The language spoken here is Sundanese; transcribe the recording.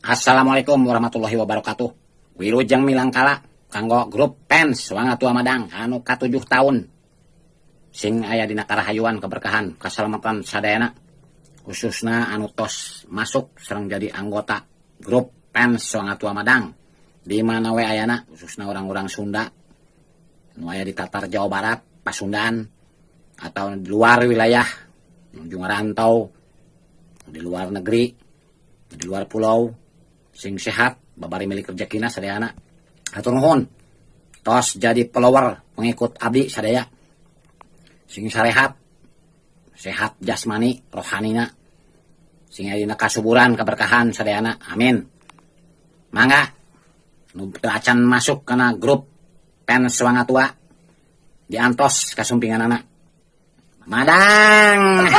Assalamualaikum warahmatullahi wabarakatuh. Wilujeng milangkala kanggo grup fans Wanga Tua Madang anu ka-7 tahun. Sing aya dina karahayuan, keberkahan, keselamatan sadayana. Khususna anu tos masuk sareng jadi anggota grup fans Wanga Tua Madang. Di mana we ayana, khususna orang-orang Sunda nu aya di Tatar Jawa Barat, Pasundan, atau di luar wilayah, nuju ngarantau, di luar negeri, di luar pulau, sing sehat, babari milik rezekina sadayana. Hatur nuhun. Tos jadi follower pengikut abdi sadaya. Sing sarehat, sehat jasmani, rohanina. Sing aya dina kasuburan, keberkahan sadayana. Amin. Mangga nu teu acan masuk kana grup fans Wanga Tua diantos kasumpinganana. Madang.